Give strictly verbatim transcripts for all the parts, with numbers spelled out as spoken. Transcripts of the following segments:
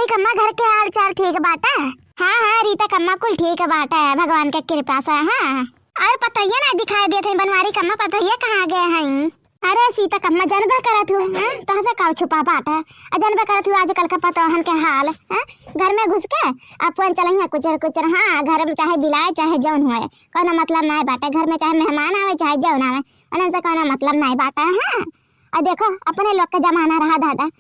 कम्मा, घर के हाल चाल ठीक बाटे? हाँ, हाँ, रीता कम्मा, कुल ठीक बाटे, भगवान के कृपा से। हाँ, और पतोहिया ना दिखाई देत है बनवारी कम्मा, पतोहिया कहाँ गए हैं? अरे सीता कम्मा, जनबे करत हूँ, हाँ? तोहसे का छुपा बाटे? आ जनबे करत हूँ आजकल का पतोहन के हाल, हाँ? घर में घुस के अपन चलइया कुचर कुचर, हाँ, घर में चाहे बिलाए चाहे जौन होए, कौनो मतलब नाय बाटे। घर में चाहे मेहमान आवे चाहे जौन आवे, उन्हन से कौनो मतलब नाय बाटे, हाँ? और देखो, अपने लोग के जमाना रहा दादा,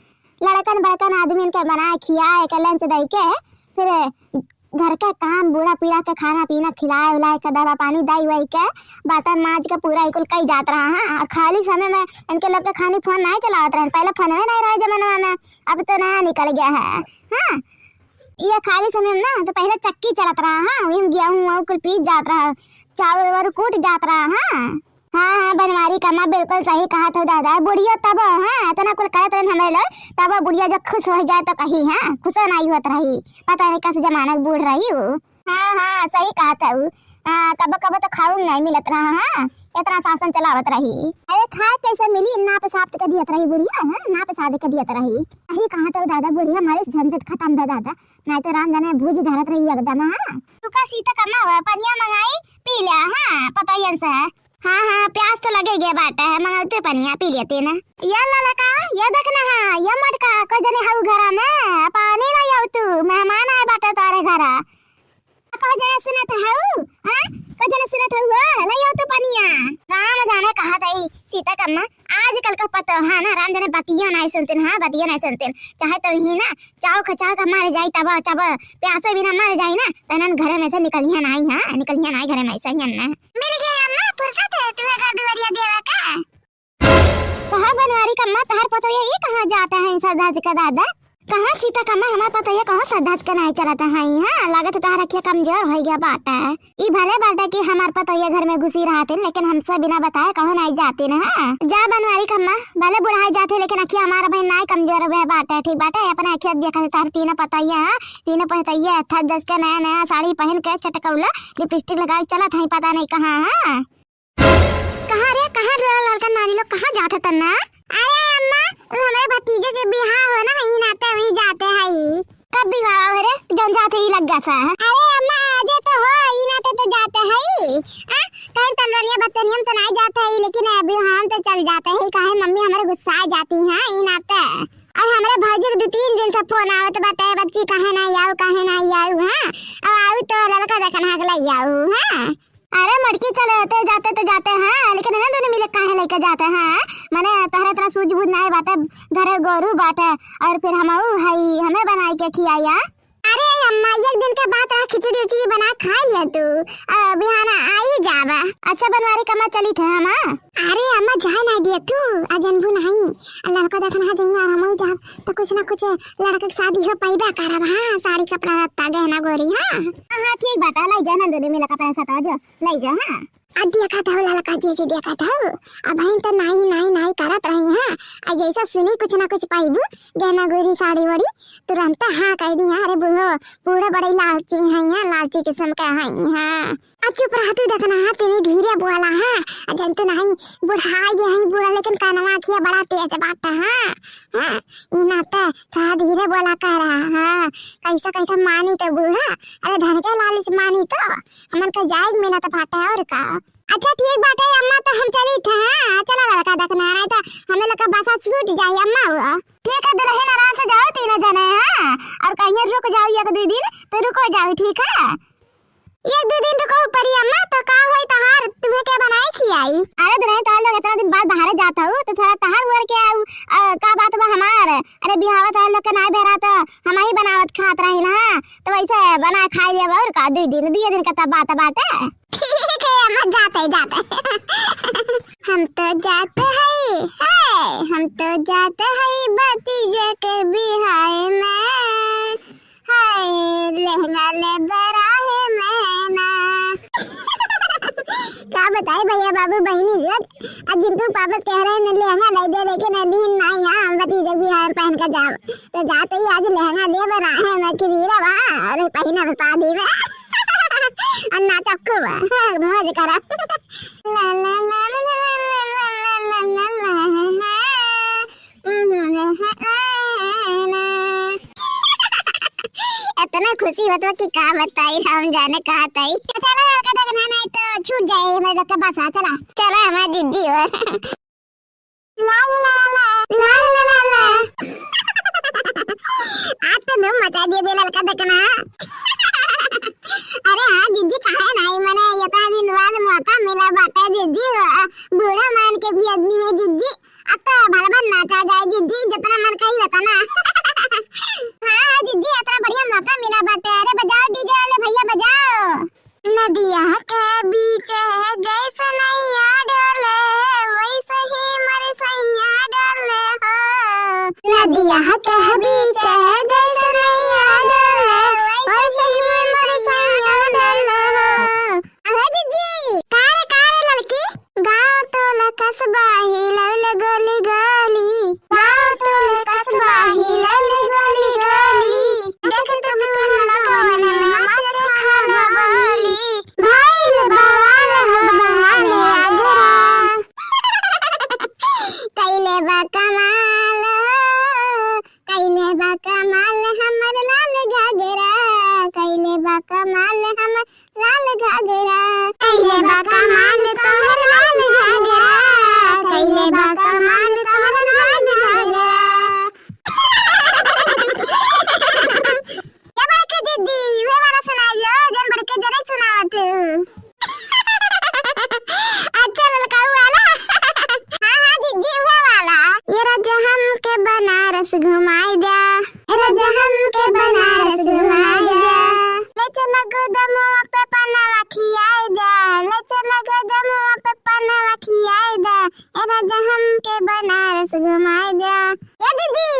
लड़कन बड़कन आदमी के बनाए खियाए के लंच दई के, फिर घर के काम, बूढ़ा पीढ़ा के खाना पीना खिलाए उलाए के, दवा पानी दई वई के, बर्तन माज के पूरा इकुल कई जात रहा, हाँ। और खाली समय में इनके लोग के खानी फोन नाय चलावत रहन, पहले फोनवे नाय रहे जमाना में, अब तो नया निकल गया है, हाँ। ये खाली समय में ना तो पहले चक्की चलत रहा, हाँ, वही में गेहूं वहूं कुल पीस जात रहा, चावल वावल कूट जात रहा, हाँ। हाँ, हाँ, बनवारी कम्मा बिल्कुल सही कहत हो दादा। बुढ़ियो तब, हाँ, इतना कुल करत रहन हमरे लोग, तब बुढ़िया जब खुश हो जाए तो कही, हाँ, खुशो नाई होत रही। पता नहीं कस जमाना के बूढ़ रही उ। हाँ, हाँ, सही कहत हो। हाँ, कबो कबो तो खाऊ नाई मिलत रहा, हाँ, इतना शासन चलावत रही। अरे खाए कैसे मिली, नाप साप के दियत रही बुढ़िया, हाँ, नाप साप के दियत रही। सही कहत हो दादा, बुढ़िया मारे झंझट खत्म बा दादा, नाई तो राम जाने भूज धरत रही एकदम, हाँ। रुका सीता कम्मा, पनिया मंगाई, पी ल्या, हाँ, पतोहियन से। हाँ, हाँ, प्यास तो लगे गया बाटे है, मंगलते पनिया पी लेते ना। या ललका, या देखना है, या मटका, कोई जने हऊ घरा में, पानी ना आऊ तू, मेहमान आए बाटे तारे घरा। कोई जने सुनत हऊ, हाँ? कोई जने सुनत हऊ, हो, ले आऊ तू पनिया। राम जाने कहा तई, सीता कम्मा, आजकल का पतो है ना, राम जाने बतिया नहीं सुनते हैं, हाँ, बतिया नहीं सुनते हैं। चाहे तो ही ना, चाव खचाव का मर जाई तब, तब प्यासे बिना मर जाई ना, तनन घरे में से निकलिया नाई, हाँ, निकलिया नाई घरे में से, हियन ना। मिल गया अम्मा, फुर्सत है तुम्हें घर दुआरिया देवा का। कहाँ बनवारी कम्मा, तहर पतोहिया ये कहाँ जाते हैं सज धज के दादा? कहाँ सीता कम्मा, हमार पतोहिया कहाँ सज धज के नाई चलत है, हाँ, लागत है तहर अखिया कमजोर हो गया बाटे। ई भले बाटे कि हमार पतोहिया घर में घुसी रहतिन, लेकिन हमसे बिना बताए कहूँ नाई जातिन, हाँ। जा बनवारी कम्मा, भले बुढ़ाई जाते, लेकिन अखिया हमार अबहिन नाई कमजोर हुए बाटे, ठीक बाटे? अपने अखिया देखत है तहर तीनों पतोहिया, हाँ, तीनों पतोहिया थक जस के नया नया साड़ी पहन के चटकौला लिपस्टिक लगाई चलत है पता नहीं कहाँ, हाँ। कहाँ रे, कहाँ रे ललका नानी लोग, कहाँ जात है तन्ना? अरे अम्मा, उ हमरे भतीजे के बियाह हो ना, ई नाते वहीं जाते हई। कब बियाह हो रे, जौन जाते ही लग गया सा? अरे अम्मा, आजे तो हो, ई नाते तो जाते हई। आ, कहीं तलवनिया बतनिया में तो नाई जाते हई, लेकिन अभी हम तो चल जाते हई, काहे मम्मी हमरे गुस्सा जाती हैं ई नाते। और हमरे भौजी के दो तीन दिन से फोन आवत बाटे, बच्ची काहे नाई आऊ, काहे नाई आऊ, हाँ? अब आऊ तो ललका देखना के ले आऊ, हाँ? अरे मटकी चले होते जाते तो जाते हैं, लेकिन इन्हें दोनों मिले काहे लेके जाते हैं? मने तहरा इतना सूझबूझ नाई बाटे, घरे गोरू बाटे और फिर हमऊ हई, हमें बनाई के खियाया। अरे अम्मा, एक दिन के बात रहा, खिचड़ी उचड़ी बना खा लिया तू, अ, बिहाना आई जाबा। अच्छा बनवारी कम्मा चली थे हम, हाँ? अरे अम्मा जाए ना दिया तू, आ जनबू नहीं, आ लड़का देखना है जाएंगे और हमऊ जाब, तो कुछ ना कुछ लड़का के शादी हो पाइबा करब, हाँ, साड़ी कपड़ा लत्ता गहना गोरी, हाँ। हाँ, हाँ, ठीक बात है, लाई जा नंदनी मिला कपड़ा सता जो, लाई जा, हाँ। आ देखत हऊ ललका जीजी, देखत हऊ, अबहिन त नाई, नाई, नाई करत रही हैं। आ जैसा सुनी कुछ ना कुछ पाइबू, गहना गुरी, साड़ी वाड़ी, तुरंत हाँ कह दी हैं। अरे बूढ़ो, बूढ़ो बड़े लालची हैं, लालची किस्म के हैं। आ चुप रह तू, देखना है, तनी धीरे बोला है। आ जन तो नहीं, बुढ़ाई गए हैं बूढ़ा, लेकिन कानवा अखिया बड़ा तेज बात है। हाँ, ई नाते थोड़ा धीरे बोला कर रहा। हाँ, कैसे, कैसे मानी तो बूढ़ा, अरे धन के लालच मानी तो, हमन के जाए के मिलत बाटे और का। अच्छा ठीक बाटे अम्मा, तो हम चली थे, हाँ, चला लड़का देखना, नहीं तो हमें लोग का बसा छूट जाई अम्मा। वो ठीक है दुल्हन, आराम से जाओ तीनों जने, हाँ, और कहीं रुक जाओ एक दो दिन, तो रुको जाओ, ठीक है? एक दो दिन रुको परी अम्मा, तो का होई तहार, तुम्हें के बनाई खियाई? अरे दुल्हन, तहार लोग इतना दिन बाद बाहर जात हो, तो थोड़ा तहार ओर के आऊ, अ, का बात बा हमार? अरे बिहावा तहार लोग के नाई बेरा तो हम ही बनावत खात रही ना, तो वैसे बना खाई लेब और का, दो दिन, दो दिन का तब बात बाटे। ठीक है अम्मा, जाते, जाते। हम तो जाते हई, हे, हम तो जाते हई भतीजे के बिहाए में, हाय, लहंगा ले बराहे में ना। का बताई भैया बाबू बहिनी लोग, आज जिनको पापा कह रहे हैं लहंगा ले दे, लेकिन अभी नहीं, हाँ, हम भतीजे बिहाए में पहन के जाओ। तो जाते ही आज लहंगा ले बराहे में खरीदा बा, अरे पहिना बता दी बा। अन्ना चक्कू बा, मौज करा। ला ला ला ला ला। इतना खुशी होत बा कि का बताई, राम जाने कहाँ ताई। चला ललका दकना, नहीं तो छूट जाए हमारे लोग के बस। हाँ, चला, चला हमार जिज्जी हो। ला ला ला, ला ला ला ला। आज तो धूम मचा दिए दे ललका दकना। अरे हाँ जिज्जी, काहे नहीं, मने इतना दिन बाद मौका मिला बाटे जिज्जी, बूढ़ा मान के भी आदमी है जिज्जी। अब तो भलबन नाचा जाए जिज्जी, जितना मन कही उतना। हाँ, हाँ, जिज्जी, इतना बढ़िया मौका मिला बाटे। अरे बजाओ डीजे वाले भैया, बजाओ। नदिया के बीच जैसे नैया डोले, वैसे ही मोर सैया डोले हो। नदिया के बीच जैसे नैया डोले, वैसे ही मोर सैया डोले हो। अरे जिज्जी, का रे, का रे ललकी? गाँव टोला कस्बा हिलौले गली गली, गाँव टोला कस्बा हिलौले गली गली। देख तो दुकान लगवन में मच खाना वाली, भइल बवाल हो बहाल आगरा। कइले बा कमाल हो, कइले बा कमाल हमर लाल घाघरा, कइले बा कमाल हमर लाल घाघरा, कइले बा कमाल तोहर लाल घाघरा, कइले बा कमाल तोहर लाल घाघरा। ये बड़के जिज्जी, उहे वाला सुनाइयो, जौन बड़के जने सुनावत हो। अच्छा, ललकाऊ वाला। हाँ, हाँ, जिज्जी, उहे वाला। ए राजा हमके बनारस घुमाई द्या, ए राजा हमके बनारस घुमाई द्या। ले चला गोदमुआ पे पनवा खियाई द्या, ले चला गोदमुआ पे पनवा खियाई द्या। ए राजा हमके बनारस घुमाई द्या। ए जिज्जी,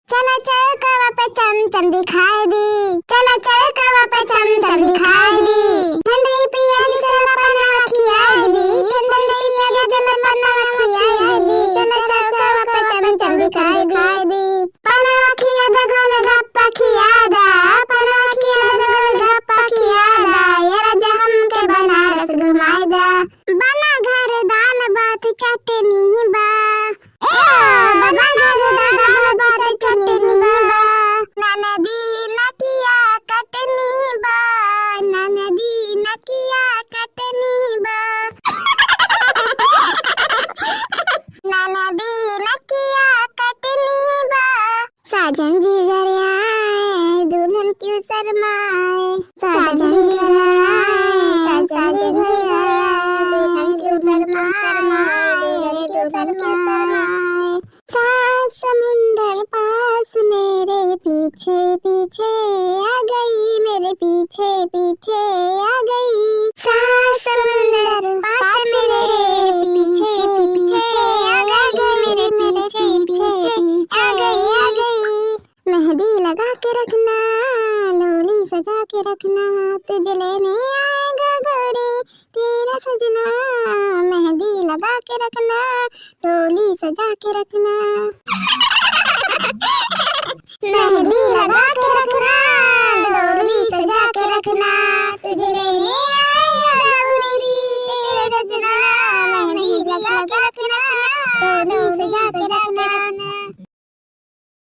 चला चौकवा पे चमचम दिखाई दी, चला चौकवा पे चमचम दिखाई दी। ठंडी पिया दी चला पनवा खियाई दी, ठंडी पिया दी चला पनवा खियाई दी। चला चौकवा पे चमचम दिखाई दी। पनवा खिया दा गोलगप्पा खिया दा, पनवा खिया दा गोलगप्पा खिया दा। ए राजा हमके बनारस घुमाई दा। बना घर दाल भात चटनी बा। ए, बना घर दाल भात चटनी बा। ननदी नकिया कटनी बा, ननदी नकिया कटनी बा। ननदी नकिया कटनी बा। साजन जी घर आए, दुल्हन क्यों शर्माए। साजन जी घर आए, साजन जी घर आए, दुल्हन क्यों शर्माए, दुल्हन क्यों शर्माए। सात समुंदर पास मेरे पीछे पीछे आ गई, मेरे पीछे पीछे आ गई। सात समुंदर पास मेरे पीछे पीछे आ गई, मेरे पीछे पीछे आ गई, आ गई। मेहंदी लगा के रखना, डोली सजा के रखना, तुझे लेने आएगा गोरी तेरा सजना। मेहंदी लगा के रखना, डोली सजा के रखना।